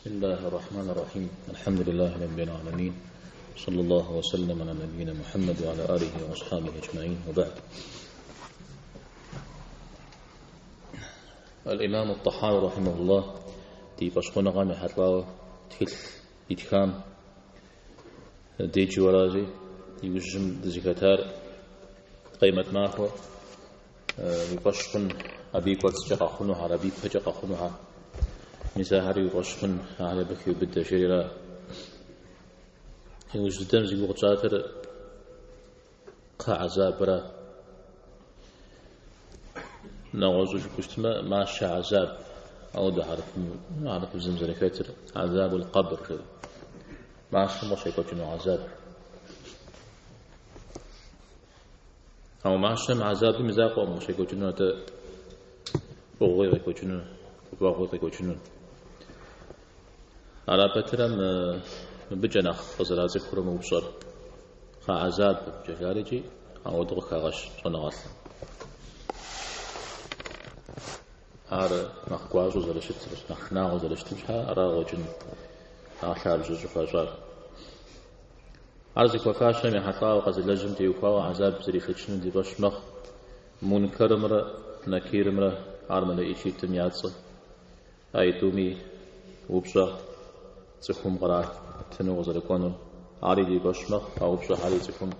بسم الله الرحمن الرحيم الحمد لله رب العالمين صلى الله وسلم على نبينا محمد وعلى آله وأصحابه أجمعين وبعد الإمام الطحاوي رحمه الله ди фӏэщхъуныгъэм ехьэлӏауэ тхылъ итхам деджэу аращи, иужьым дызыхэтар къемэт махуэ уи фӏэщ хъун, абы и кӏуэцӏкӏэ къэхъунухэр, абы и пэкӏэ къэхъунухэр. Мис ахэри уи фӏэщ хъун, ахэр абы хиубыдэ жери ара. Иужь дыдэм зи гугъу тщӏатэр кхъэ гьэзабра. Нэгъуэщӏу жыпӏэу щытмэ, мащэ гьэзаб, ауэдэ хьэрыпым, хьэрыпыбзэм зэрыхэтыр, عذاب القبر жери. Мащэм къыщекӏуэкӏыну гьэзаб. Ауэ мащэм гьэзабым и закъуэкъым къыщекӏуэкӏыну, атӏэ фӏыгъуи къекӏуэкӏыну, гуфӏэгъуи къекӏуэкӏыну. Ара пэтрэ мыбыкӏэ нэхъ къызэрацӏыхур мы упщӏэр. Кхъэ гьэзабымкӏэ жари икӏи ауэдэу къыхагъэщ щӏэныгъэлӏым. Ар нэхъ гуащӏэу зэрыщытыр, нэхъ шынагъуэу зэрыщытым щхьэ ара къыщӏэкӏын ар лъабжьэ щӏыхуащӏар. Ар зыхуэфащэм ехьэлӏауэ къэзылэжьым теухуауэ гьэзаб зэришэчыну ди фӏэщ мэхъу. Мункэрымрэ Накирымрэ ар мэлэӏичитӏым я цӏэ. Аитӏуми упщӏэ цӏыхум къратыну къызэрыкӏуэнур. Ари ди фӏэщ мэхъу, а упщӏэхэри цӏыхум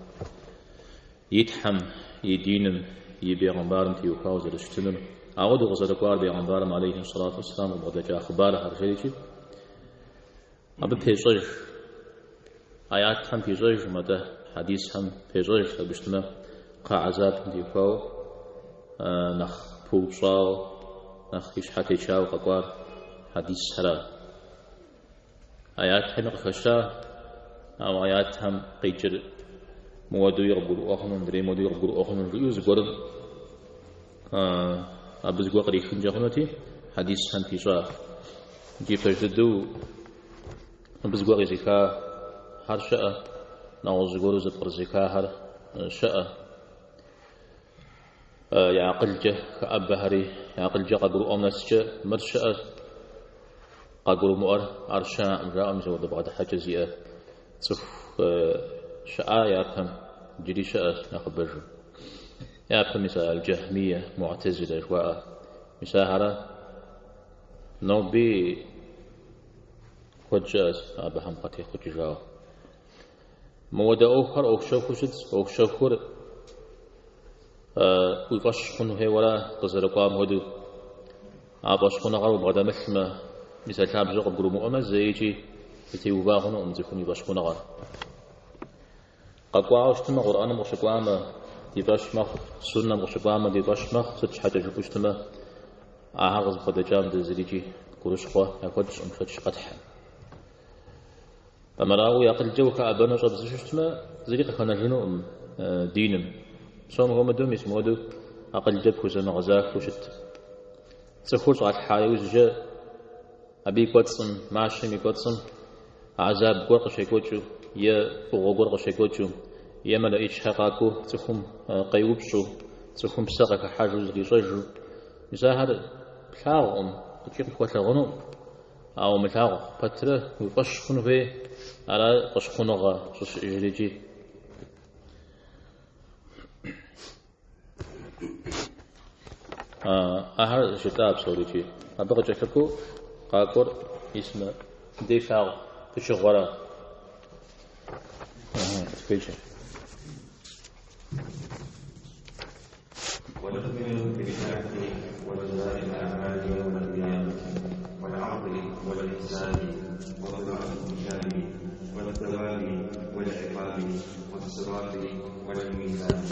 и Тхьэм, и диным, и бегъымбарым теухуауэ зэрыщытынур. Ауэдэу къызэрыкӏуар бегъымбарым алейхи сэлату уэсселам къыбгъэдэкӏа хъыбархэр жерикӏи, абы пещӏэж, аятхэм пищӏэжкъым, атӏэ хьэдисхэм пещӏэж, абы щытмэ, кхъэ гьэзабым теухуауэ нэхъ пыупщӏауэ, нэхъ и щхьэ течауэ къэкӏуар хьэдисхэра. Аятхэми къыхэща, ауэ аятхэм къикӏыр мыуэдуи къыбгурыӏуэ хъуну, мыдрей мыуэдуи къыбгурыӏуэ хъуну жиӏэу зыгуэрым абы зыгуэр кърихынкӏэ хъунути, хьэдисхэм пищӏа. Икӏи пэж дыдэу абы зыгуэр къизыхахэр щыӏэ, нэгъуэщӏ зыгуэру зэпкърызыхахэр щыӏэ. Я акъылкӏэ хэӏэбэхэри, я акъылкӏэ къагурыӏуэм нэскӏэ мыр щыӏэ, къагурымыӏуэр ар щыӏэкъым жаӏэу мис апхуэдэ бгъэдыхьэкӏэ зиӏэ цӏыху щыӏа япэм, иджыри щыӏэщ нэхъыбэжу. Япэм мис а Джэхьмие, Муӏтэзилэ жыхуаӏэ, мис ахэра ноби куэд щыӏэщ абыхэм къатехъукӏыжауэ. Мыуэдэ ӏуэхухэр ӏуэху щэхуу щытщ, ӏуэху щэхур уи фӏэщ хъун хуейуэра къызэрыкӏуам хуэдэу. А фӏэщхъуныгъэр убгъэдэмылъмэ, мис а лъабжьэр къыбгурымыӏуэмэ, зэикӏи зэтеува хъунукъым цӏыхум и фӏэщхъуныгъэр. Къэкӏуауэ щытмэ, Къурӏэным къыщыкӏуамэ, ди фӏэщ мэхъу, суннэм къыщыкӏуамэ, ди фӏэщ мэхъу, сыт щхьэкӏэ жыпӏэу щытмэ, ахэр къызыбгъэдэкӏам дэ зырикӏи гурыщхъуэ яхуэтщӏым, шэч къэтхьым. Армырауэ уи акъылкӏэ ухэӏэбэну щӏэбдзэу щытмэ, зыри къыхэнэжынукъым диным. Псом хуэмыдэу мис мыуэдэу акъылкӏэ пхузэмыгъэзахуэу щыт. Цӏыхур щӏалъхьа иужькӏэ абы и кӏуэцӏым, мащэм и кӏуэцӏым гӏэзаб гуэр къыщекӏуэкӏыу е фӏыгъуэ гуэр къыщекӏуэкӏыу, е мэлэӏичхэр къакӏуэу цӏыхум къеупщӏу, цӏыхум псэ къыхыхьэжу зыхищӏэжу, мис ахэр плъагъукъым икӏи къыпхуэлъагъунукъым. Ауэ умылъагъу пэтрэ уи фӏэщ хъун хуей, ара фӏэщхъуныгъэ щӏыщыӏэжыр икӏи. Ахэр жытӏа псори икӏи. Абы къыкӏэлъыкӏуэу къакӏуэр мис мы дей флъагъу пычыгъуэра. Къытхуеджэ. ونؤمن بالبعث وجزاء الأعمال يوم القيامة والعرض والحساب وطلوع الميزان والثواب والعقاب والصراط والميزان.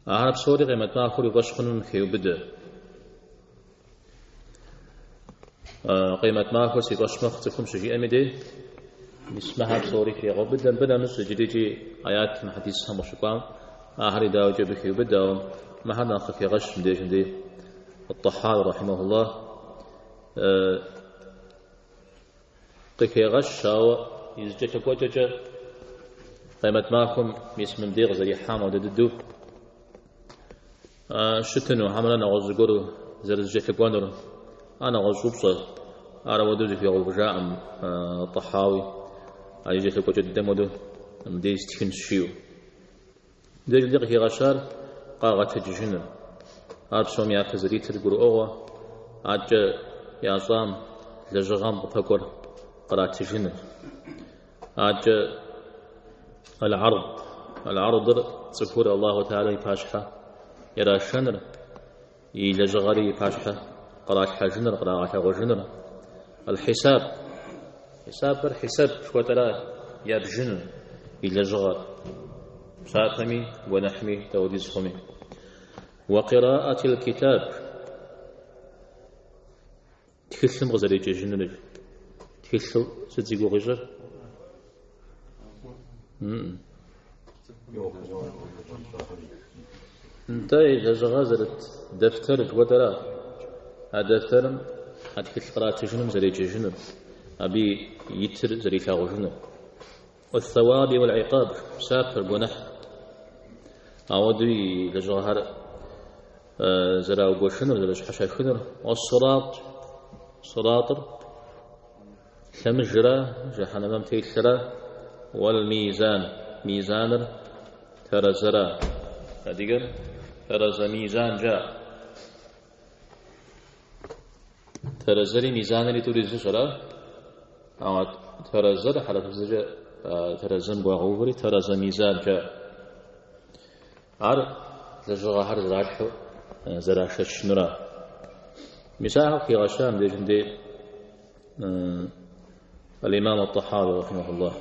Ахэр псори къемэт махуэр уи фӏэщ хъуным хеубыдэ. Къемэт махуэр си фӏэщ мэхъу цӏыхум щыжиӏэми дей, мис мыхэр псори хегъэубыдэ. Мыбы нэмыщӏ иджырикӏи аятым, хьэдисхэм къыщыкӏуам Ахэри дауикӏ абы хеубыдэ, ауэ мыхэр нэхъ къыхегъэщ мыбдежым дей Ат-Тӏэхьауи рахьимэхуллах къыхегъэщ, ауэ и зэкӏэлъыкӏуэкӏэкӏэ Къемэт махуэм мис мыбдей къызэрихьам хуэдэ дыдэу щытыну, хьэмэрэ нэгъуэщӏ зыгуэру зэрызэкӏэлъыкӏуэнур, ар нэгъуэщӏ упщӏэ, ар ауэдэу зыхуигъэувыжаӏым Тӏэхьауи, а и зэкӏэлъыкӏуэкӏэ дыдэм хуэдэу мыбдей стхынщ жиӏэу. Мыбдеж дей къыхигъэщар къагъэтэджыжыныр. Ар псом япэ зэритыр гурыӏуэгъуэ, адэкӏэ ящӏам лэжьыгъэм къыпэкӏуэр къратыжыныр. Адэкӏэ аль-Ард, аль-Ардыр цӏыхур Аллаху Тэхьэлэ и пащхьэ ирашэныр, и лэжьыгъэри и пащхьэ къралъхьэжыныр, кърагъэлъэгъуэжыныр. Аль-Хьисаб, хьисабыр хьисэб жыхуэтӏэра ябжыныр, и лэжьыгъэр, псапэми, гуэныхьми, дауэдиз хъуми. Уэ къираӏэтил китаб, тхылъым къызэреджэжыныр. Тхылъу сыт зи гугъу ищӏыр? Нтӏэ, и лэжьыгъэ зэрыт дэфтэр жыхуэтӏэра? А дэфтэрым а тхылъ къратыжынум зэреджэжынур, абы итыр зэрилъагъужынур. Уэс-сэуаби уэл-икъаб, псапэр, гуэныхь. Ауэдэу и лэжьыгъэхэр зэраугуэшынур, зэрыщхьэщахынур. Уэс-сырат, сыратыр, лъэмыжрэ, жыхьэнэмэм телърэ, уэл-мизан, мизаныр тэрэзэра. Адыгэм тэрэзэ мизан жаӏэ. Тэрэзэри мизанри тӏури зыщ, ара? Ауэ тэрэзэр хьэрыпыбзэкӏэ тэрэзэм гуагъэувэри тэрэзэ мизан жаӏэ. Ар лэжьыгъэхэр зэралъхьэу зэрашэчынура. Мис ахэр къыхигъэща мыбдежым дей Аль-Имам Ат-Тӏэхьауи рахьимэхуллах.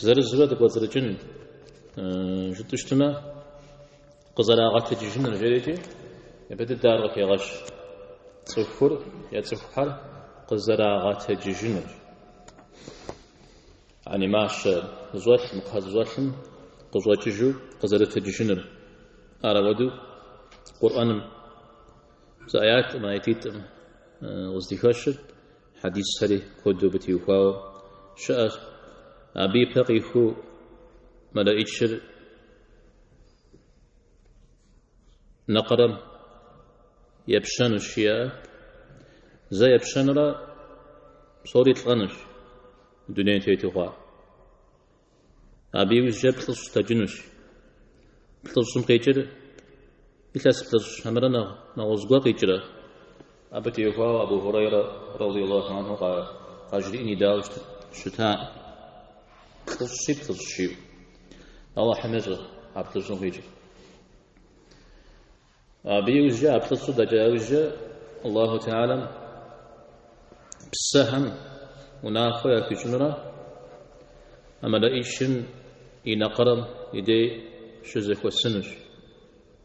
Зырызурэ дыкӏуэцӏрыкӏын жытӏэу щытмэ, къызэрагъэтэджыжыныр жерикӏи, япэ дыдэ ар къыхегъэщ. Цӏыхур е цӏыхухэр къызэрагъэтэджыжыныр. Ани мащэ зыщӏэлъым, кхъэ зыщӏэлъым къыщӏэкӏыжу къызэрытэджыжыныр. Ар ауэдэу Къурӏэным зы аятым, аятитӏым къыздихэщыр, хьэдисхэри куэду абы теухуауэ щыӏэщ. Абы ипэ къихуэу мэлэӏичыр Нэкъырэм епщэнущ, жиӏэ. Зэ епщэнурэ псори лӏэнущ, дунейм тету хъуа. Абы иужькӏэ плӏыщӏ дэкӏынущ. Плӏыщӏым къикӏыр илъэс плӏыщӏ хьэмэрэ нэгъуэщӏ гуэр къикӏрэ. Абы теухуауэ Абу Хурейрэ радиаллаху анху къажриӏэн идауэ щыта. Плӏыщӏи плӏыщӏ жиӏэу. Аллахьым ещӏэ а плӏыщӏым къикӏыр. Абы иужькӏэ, а плӏыщӏыр дэкӏа иужькӏэ, Аллаху Теалэм псэхэм унафэ яхуищӏынурэ, а мэлэӏичым и нэкъырэм и дей щызэхуэсынущ,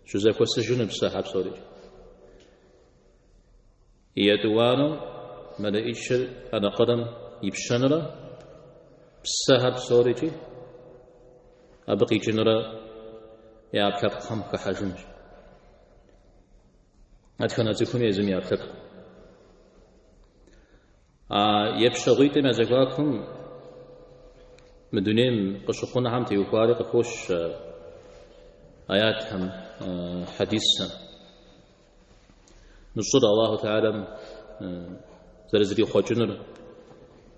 щызэхуэсыжыну псэхэр псори. Етӏуанэу мэлэӏичыр а нэкъырэм ипщэнурэ, псэхэр псорикӏи абы къикӏынурэ я ӏэпкълъэпкъхэм хыхьэжынущ. Дэтхэнэ цӏыхуми езым и ӏэпкълъэпкъ. А епщэгъуитӏым я зэхуакум мы дунейм къыщыхъунухэм теухуари къыхощ аятхэм, хьэдисхэм. Мы щӏыр Аллаху Теалэм зэрызрихъуэкӏынур,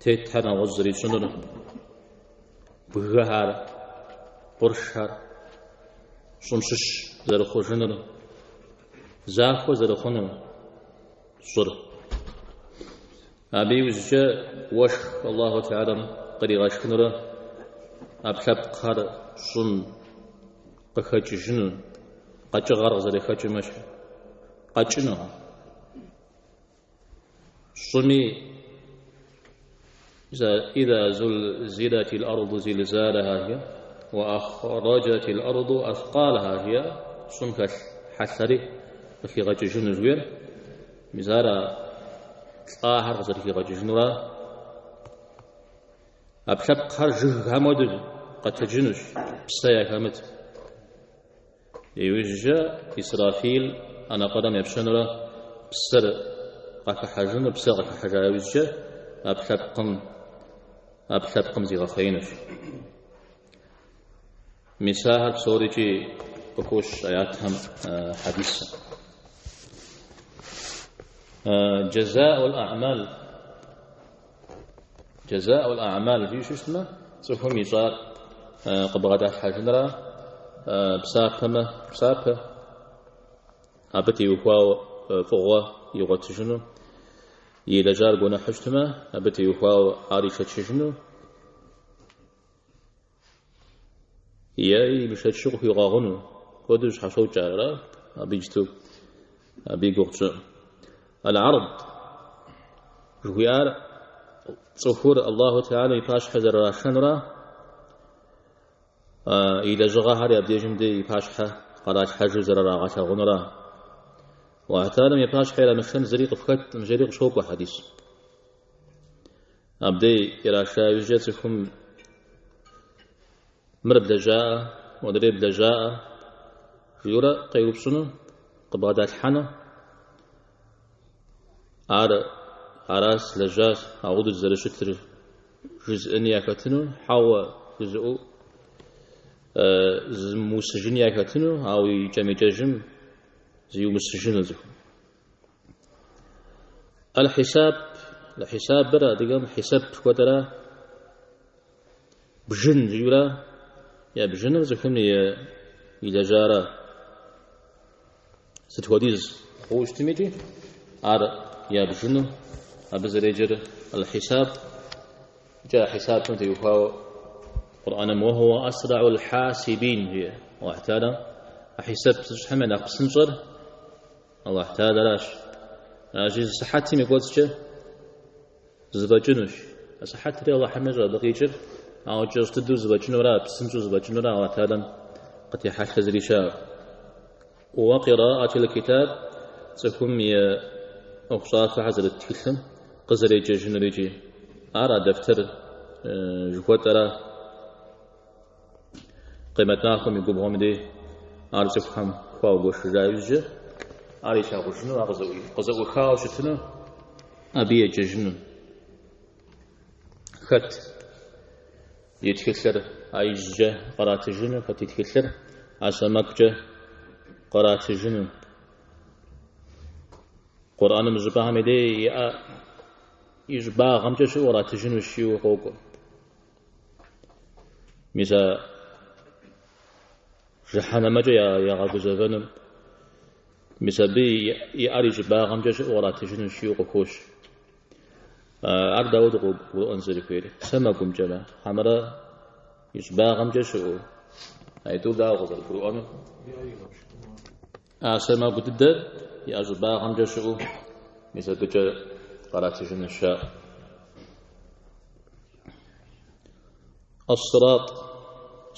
тетхэр нэгъуэщӏ зэрищӏынур, бгыхэр, къуршхэр, щӏым щыщ зэрыхъужынур, захуэ зэрыхъунур щӏыр. Абы иужькӏэ уэшх Аллаху Теалэм къригъэшхынурэ ӏэпкълъэпкъхэр щӏым къыхэкӏыжыну, къэкӏыгъэр къызэрыхэкӏым ещхьу, къэкӏыну. Щӏыми إذا زلزلت الأرض زلزالها жиӏэ, وأخرجت الأرض أثقالها жиӏэ, щӏым хэлъ хьэлъэри къыхигъэкӏыжыну жиӏэр, мис ар а лӏахэр къызэрыхигъэкӏыжынура. ӏэпкълъэпкъхэр жыгхэм хуэдэу къэтэджынущ, псэ яхэмыт. Иужькӏэ Исрафил а накъырэм епщэнурэ псэр къахыхьэжыну, псэр къахыхьэжа иужькӏэ ӏэпкълъэпкъым зигъэхъеинущ. Мис ахэр псорикӏи къыхощ аятхэм хьэдисым. Джэзаӏул а'мал. Джэзаӏул а'мал жиӏэу щытмэ, цӏыхум ищӏар къыбгъэдалъхьэжынра псапэмэ, псапэ, абы теухуауэ фӏыгъуэ игъуэтыжыну, илэжьар гуэныхьу щытмэ, абы теухуауэ ар ишэчыжыну, Е имышэчу къыхуигъэгъуну, куэду щхьэщокӏ ар, ара? Абы иджыту абы и гугъу тщӏы. Аль-Ард жыхуиӏар цӏыхур Аллаху Теала и пащхьэ зэрырашэнура, и лэжьыгъэхэр абдежым де и пащхьэ къаралъхьэжу зэрырагъэлъагъунура. Аллаху Теалэм и пащхьэ ирамышэн зыри къыфхэткъым, жери къыщокӏуэ хьэдис. Абдей ираша иужькӏэ цӏыхум мыр блэжьаӏэ, модрей блэжьаӏэ, жиӏэурэ къеупщӏыну, къыбгъэдалъхьэну. Ар аращ, злэжьащ, ауэдэу зэрыщытыр жызыӏэни яхэтыну, хьэуэ жызыӏэу зымыусыжыни яхэтыну, ауэ икӏэм-икӏэжым зиумысыжыну цӏыхум. Аль-хьисаб, хьисабыр адыгэм хьисэп жыхуэтӏэра, бжын жиӏэурэ, ябжынур цӏыхум илэжьара. Сыт хуэдиз хъууэ щытмикӏи, ар ябжыну, абы зэреджэр аль-хьисаб, икӏи а хьисабым теухуауэ Къурӏэным уэхуэ асраӏул хьасибин жиӏэ. Аллахь Теала а хьисэп зыщӏхэм я нэхъ псынщӏэр Аллахь Теалэращ. Аращи, зы сыхьэтым и кӏуэцӏкӏэ зэфӏэкӏынущ. А сыхьэтри Аллахьым ещӏэ абы къикӏыр, ауэ кӏэщӏ дыдэу зэфӏэкӏынура, псынщӏэу зэфӏэкӏынура Аллахь Теалэм къытехьэлъэ зыри щыӏэкъым. Уэ къираӏэтил китаб цӏыхум и ӏуэхущӏафэхэр зэрыт тхылъым къызэреджэжынур икӏи ар а дэфтэр жыхуэтӏэра. Къемэт махуэм и губгъуэм дей ар цӏыхухэм хуаугуэшыжа иужькӏэ, ар илъагъужыну, ар къызэӏухауэ щытыну, абы еджэжыну. Хэт и тхылъыр а ижькӏэ къратыжыну, хэт и тхылъыр а сэмэгукӏэ къратыжыну. Къурӏэным щӏыпӏэхэм и дей и ӏэ и щӏыбагъымкӏэ щыӏэу къратыжынущ жиӏэу къокӏуэ. Мис а жыхьэнэмэкӏэ ягъэгузэвэнум, мис абы и ӏэр и щӏыбагъымкӏэ щыӏэу къратыжынущ жиӏэу къыхощ. Ар дауэ дыкъыгурыӏуэн зэрыхуейр? Сэмэгумкӏэрэ, хьэмэрэ и щӏыбагъымкӏэ щыӏэу? Аитӏур дауэ къызэрыгурыӏуэнур? А сэмэгу дыдэр и ӏэ щӏыбагъымкӏэ щыӏэу, мис абыкӏэ къратыжынущ жаӏэ. Ас-сират.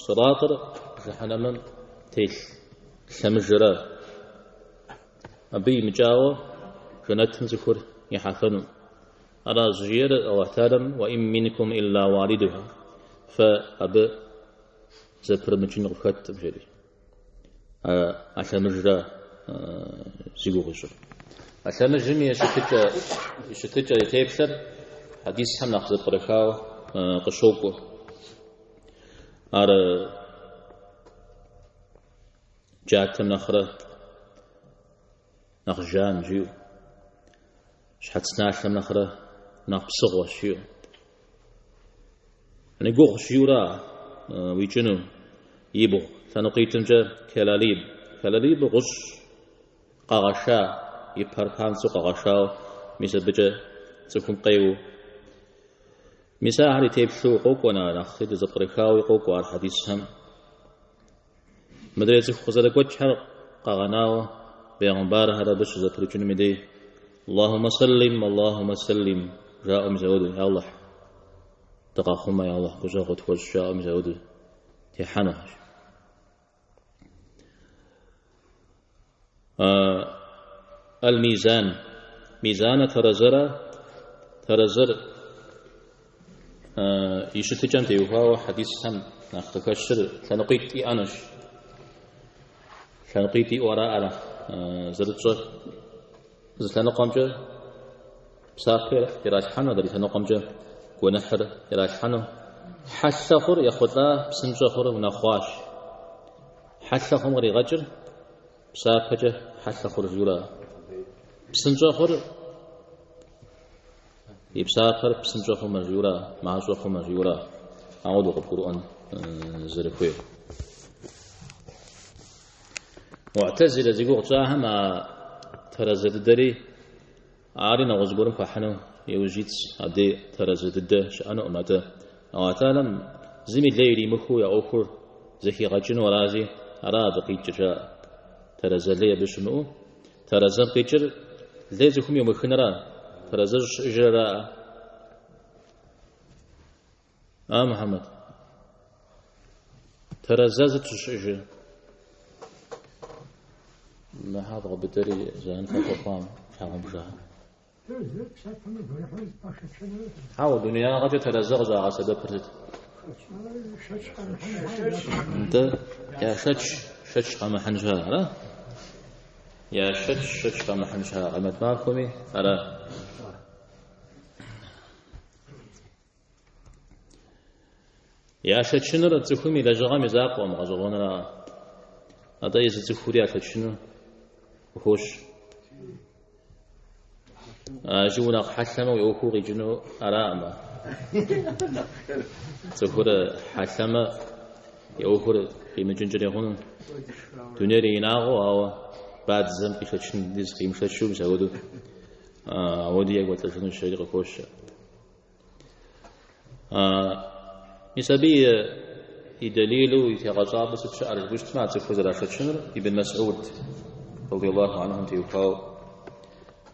Сиратыр жыхьэнэмэм телъ лъэмыжыра. Абы имыкӏауэ жэнэтым цӏыхур ихьэфэну. Ара щӏыжиӏэр Аллахь Тэхьэлам уа ин минкум илла уаридуха. Фэ абы зэпрымыкӏын къыфхэткъым, жери. А лъэмыжра зи гугъу ищӏыр. А лъэмыжым и щытыкӏэ, и теплъэр хьэдисхэм нэхъ зэпкърыхауэ къыщокӏуэ. Ар джатэм нэхърэ нэхъ жан жиӏэу, щхьэц налъэм нэхърэ нэхъ псыгъуэщ жиӏэу. Гугъущ жиӏэура уикӏыну ибгъу лъэныкъуитӏымкӏэ кэлалиб. Кэлалиб гъущӏ къэгъэша, и пэр панцӏэу къэгъэшауэ, мис абыкӏэ цӏыхум къеуэу. Мис ахэр и теплъэу къокӏуэ, нэхъ зэпкърыхауи къокӏуэ ар хьэдисхэм. Мыдрей цӏыху къызэрыгуэкӏхэр къэгъэнауэ, бегъымбархэр абы щызэпрыкӏынум и дей Аллахумэ сэллим, Аллахумэ сэллим жаӏэу мис ауэдэу, Я Аллахь, дыкъэхъумэ, я Аллахь, гущӏэгъу къытхуэщӏ жаӏэу мис ауэдэу техьэнухэщ. Аль-Мизан. Мизанэ тэрэзэрэ, тэрэзэр и щытыкӏэм теухуауэ хьэдисхэм нэхъ къыхэщыр лъэныкъуитӏ иӏэнущ. Лъэныкъуитӏ иӏэу ара ар зэрытщӏэр. Зы лъэныкъуэмкӏэ псапэ иралъхьэну, адрей лъэныкъуэмкӏэ гуэныхьыр иралъхьэну. Хьэлъэ хъур ехъулӏа, псынщӏэ хъур унэхъуащ. Хьэлъэ хъум къригъэкӏыр псапэкӏэ хьэлъэ хъур жиӏэура. Псынщӏэ хъур и псапэр псынщӏэ хъумэ жиӏэура, мащӏэ хъумэ жиӏэура. Ауэдэу къыбгурыӏуэн зэрыхуейр. Муӏтэзилэ зи гугъу тщӏахэм а тэрэзэ дыдэри ари нэгъуэщӏ гуэрым хуахьыну иужь итщ, абдей тэрэзэ дыдэ щыӏэнукъым, атӏэ Аллахь Тэхьэлам зыми лей иримыхыу я ӏуэхур зэхигъэкӏыну арази, ара абы къикӏыр жаӏэ. Тэрэзэ лей абы щымыӏэу, тэрэзэм къикӏыр лей цӏыхум иумыхынра, тэрэзэ щыӏэжыр ара? А, Мухьэмэд, тэрэзэ сыт щыщыӏэжыр? Мыхьэ бгъэбыдэри зэран фэхуэхъуам щхьэгъубжэ. Хьэуэ, дунеягъэкӏэ тэрэзэ къыщӏагъэсэбэпыр сыт? Нтӏэ, яшэч, шэч къамыхьын щхьа, ара? Яшэч, шэч къамыхьын щхьа, къемэт махуэми, ара? Яшэчынур цӏыхум и лэжьыгъэм и закъуэкъым гъэщӏэгъуэнра, атӏэ езы цӏыхури яшэчыну къыхощ. Иджы унэхъ хьэлъэмэ уи ӏуэхуу къикӏыну араӏым. Цӏыхур хьэлъэмэ и ӏуэхур къимыкӏынкӏэри хъуну. Дунейр и инагъыу, ауэ бадзэм къишэчын хуэдиз къимышэчу, мис ауэдэу ауэди екӏуэлӏэжынущ, жери къыхощ. Мис абы и дэлилу, и тегъэщӏапӏэу сыт щыӏэр жыпӏэу щытмэ, а цӏыхур зэрашэчынур Ибн Масӏуд, радиаллаху анхум теухуауэ.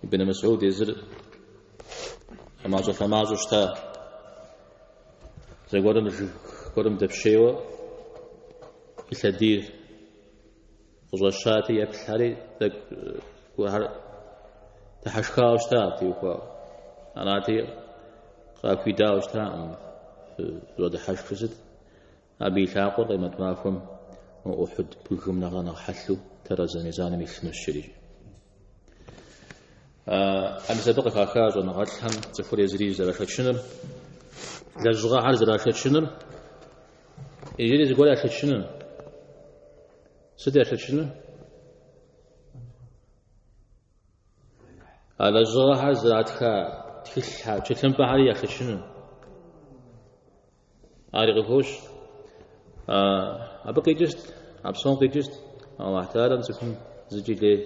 Ибн Масӏуд езыр ӏэмащӏэ-лъэмащӏэу щыта. Зэгуэрым жыг гуэрым дэпщейуэ и лъэдийр къыщӏэщати, еплъхэри тӏэкӏу дыхьэшхауэ щыта абы теухуауэ. Арати, къахуидауэ щытакъым щӏэдыхьэшхыр сыт. Абы и лъакъуэр къемэт махуэм Ухьуд бгым нэхърэ нэхъ хьэлъэу тэрэзэ мизаным илъынущ жери. Мис абы къыхаха щӏэныгъэлӏхэм цӏыхур езыри зэрашэчынур, лэжьыгъэхэр зэрашэчынур, иджыри зыгуэр яшэчыну. Сыт яшэчыну? А лэжьыгъэхэр зэратха тхылъхэр, тхылъымпӏэхэри яшэчыну. Ари къыхощ. Абы къикӏыщт, а псом къикӏыщт, Аллахь Тэхьэлам цӏыхум зыкӏи лей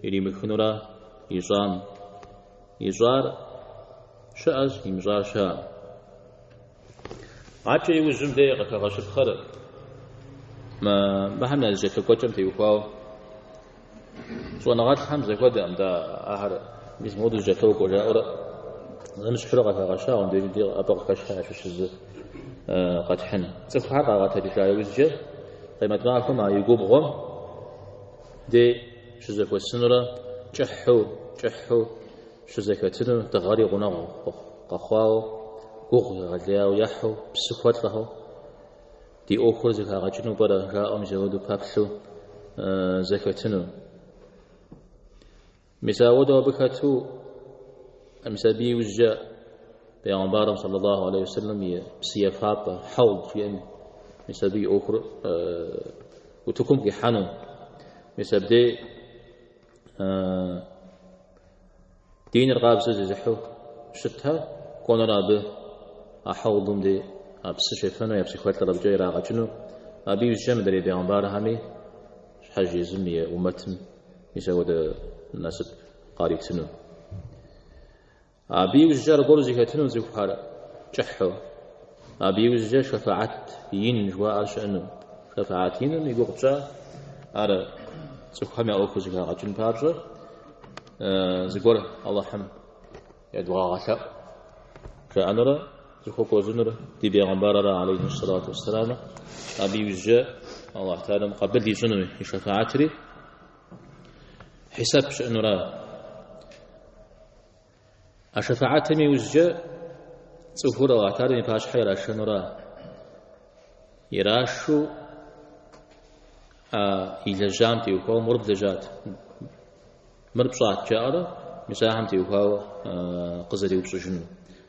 иримыхынура ищӏам. Ищӏар щыӏэщ, имыщӏар щыӏэкъым. Адэкӏэ иужьым дей къыхэгъэщыпхъэр мыхэм я зэкӏэлъыкӏуэкӏэм теухуауэ щӏэныгъэлӏхэм зэхуэдэкъым, дэ ахэр мис мыуэду зэкӏэлъокӏуэ жаӏэурэ зэмыщхьурэ къыхагъэщауэ, мыбдеж ди абы къыхэщхьэ ящыщ зы къэтхьын. Цӏыхухэр къагъэтэджыжа иужькӏэ къемэт махуэм а и губгъуэм дей щызэхуэсынурэ кӏыхьу, кӏыхьу щызэхэтыну, дыгъэри гъунэгъу къэхъуауэ, гугъу егъэлеяуэ ехьу, псы хуэлӏэхэу, ди ӏуэхур зэхагъэкӏыну пӏэрэ, жаӏэу мис ауэдэу пэплъу зэхэтыну. Мис ауэдэу абы хэту, мис абы иужькӏэ Пейгъэмбарым саллаллаху алейхи вассалам и псы ефапӏэ, хьэуд жиӏэм, мис абы и ӏуэхур утыкум къихьэну. Мис абдей Диныр къабзэу зезыхьэу щытхэр кӏуэнурэ абы а хьэудым дей а псы щефэну, я псыхуэлӏэр абыкӏэ ирагъэкӏыну. Абы иужькӏэ мыдрей бегъымбархэми щхьэж езым и умэтым мис апхуэдэ насып къаритыну. Абы иужькӏэ аргуэру зэхэтыну цӏыхухэр кӏыхьу. Абы иужькӏэ шэфаат ин жыхуаӏэр щыӏэну. Шэфаат иным и гугъу тщӏа ар цӏыхухэм я ӏуэхур зэхагъэкӏын папщӏэ зыгуэр Алыхьым едвгъэгъэлъэӏу жаӏэнурэ зыхуэкӏуэжынур ди бегъымбарра алейхи сэлату уэсселам. Абы иужькӏэ Алыхь Тэхьэлам къабыл ищӏыну и шэфаатри хьисэп щыӏэнура. А шэфаатым иужькӏэ цӏыхур Алыхь Тэхьэлам и пащхьэ ирашэнура. Ирашу. А илэжьам теухуауэ мор блэжьат, мыр пщӏат жаӏэрэ, мис ахэм теухуауэ къызэреупщӏыжынур.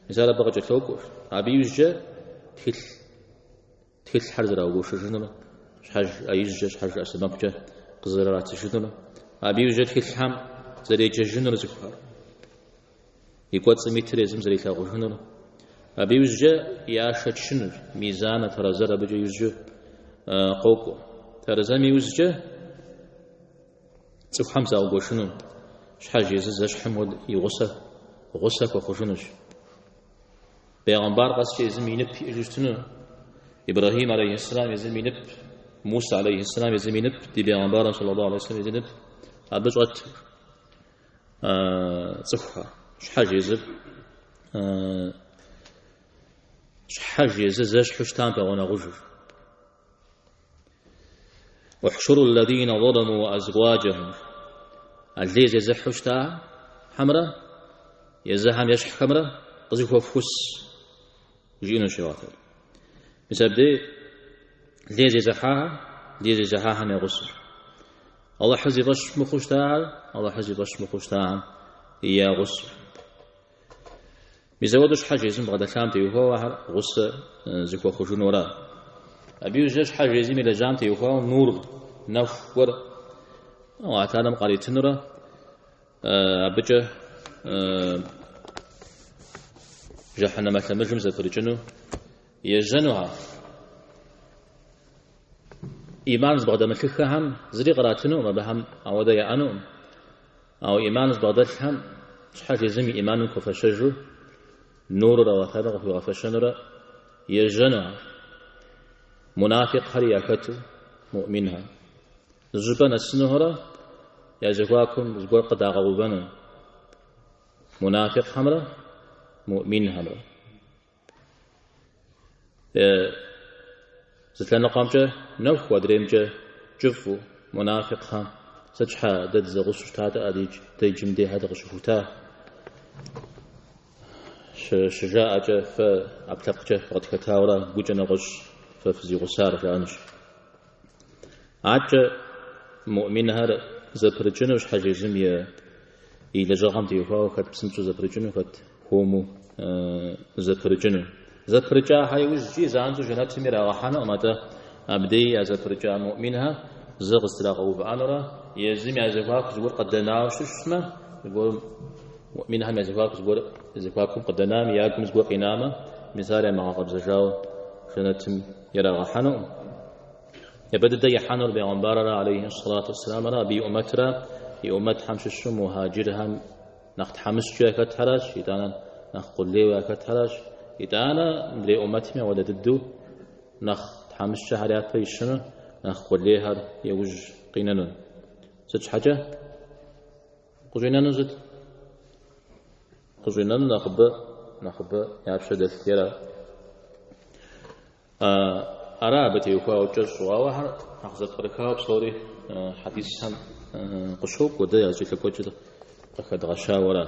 Мис ар абы къыкӏэлъокӏуэ. Абы иужькӏэ тхылъ, тхылъхэр зэраугуэшыжынур, щхьэж ӏэ ижькӏэ, щхьэж ӏэ сэмэгукӏэ къызэрыратыжынур, абы иужькӏэ тхылъхэм зэреджэжынур цӏыхухэр. И кӏуэцӏым итыр езым зэрилъагъужынур. Абы иужькӏэ яшэчынущ, мизаныр, тэрэзэр абыкӏэ иужькӏэ къокӏуэ. Тэрэзэм иужькӏэ цӏыхухэм заугуэшыну, щхьэж езыр зэщхьым хуэдэ и гъусэ, гъусэ хуэхъужынущ. Бегъымбар къэскӏэ езым и нып иӏэжу щытыну. Ибрэхьим алейхьиссэлам езым и нып, Муса алейхьиссэлам езым и нып, ди бегъымбарым саллаллаху алейхи вассалам езым и нып, абы щӏэт. Цӏыхухэр, щхьэж езыр, щхьэж езыр зэщхьу щытам пэгъунэгъужыр. Ухьшуру ллазина залэму уа азуаджэхум. А лей зезыхьу щытахэмрэ езыхэм ещхьхэмрэ къызыхуэфхус, жиӏэнущ Алыхьым. Мис абдей лей зезыхьахэр, лей зезыхьахэм я гъусэщ. Алыхьыр зи фӏэщ мыхъуу щытахэр, Алыхьыр зи фӏэщ мыхъуу щытахэм я гъусэщ. Мис ауэдэу щхьэж езым бгъэдэлъам теухуауэ ахэр гъусэ зыхуэхъужынура. Абы иужькӏэ щхьэж езым илэжьам теухуауэ нур, нэху гуэр Алыхь Тэхьэлам къаритынурэ абыкӏэ жэхьэнэмэ лъэмыжым зэпрыкӏыну ежьэнухэр. Иман зыбгъэдэмылъыххэхэм зыри къратынукъым, абыхэм ауэдэ яӏэнукъым. Ауэ иман зыбгъэдэлъхэм щхьэж езым и иманым хуэфэщэжу нурыр Алыхь Тэхьэлам къыхуигъэфэщэнурэ ежьэнухэр. Мунафикъхэри яхэту муӏминхэр. Зы щӏыпӏэ нэсынухэрэ я зэхуакум зыгуэр къыдагъэувэну мунафикъхэмрэ муӏминхэмрэ. Зы лъэныкъуэмкӏэ нэху, адреймкӏэ кӏыфӏу мунафикъхэм сыт щхьэ дэ дызэгъусэу щытатэӏэ дэ иджы мыбдеж щхьэ дыкъыщыхута? Щыжаӏэкӏэ фэ ӏэпкълъэпкъкӏэ фыкъытхэтауэрэ гукӏэ нэгъуэщӏ фэ фызигъусар жаӏэнущ. Адэкӏэ муӏминхэр зэпрыкӏыну щхьэж езым и лэжьыгъэм теухуауэ хэт псынщӏэу зэпрыкӏыну, хэт хуэму зэпрыкӏыну. Зэпрыкӏахэр иужькӏи занщӏэу жэнэтым ирагъэхьэнукъым, атӏэ абдеи я зэпрыкӏа муӏминхэр зы къызэтрагъэувыӏэнурэ езым я зэхуаку зыгуэр къыдэнауэ щытмэ, зыгуэрым муӏминхэм я зэхуаку зыгуэр зэхуакум къыдэнами, я гум зыгуэр къинамэ, мис ар ямыгъэкъэбзэжауэ жэнэтым ирагъэхьэнукъым. Япэ дыдэ ихьэнур бегъымбарра алейхи сэлату уэсселамрэ абы и ӏумэтрэ, и ӏумэтхэм щыщу мухьаджирхэм нэхъ тхьэмыщкӏэу яхэтхэращ, итӏанэ нэхъ къулейуэ яхэтхэращ, итӏанэ мыдрей ӏумэтми ауэдэ дыдэу нэхъ тхьэмыщкӏэхэр япэ ищыну, нэхъ къулейхэр иужь къинэну. Сыт щхьэкӏэ? Къыщӏинэну сыт? Къыщӏинэну нэхъыбэ, нэхъыбэ я пщэ дэлъти ара. Ара абы теухуауэ кӏэщӏу, ауэ ахэр нэхъ зэпкърыхауэ псори хьэдисхэм къыщокӏуэ, дэ я кӏэлъыкӏуэкӏыр къыхэдгъэщауэ ара.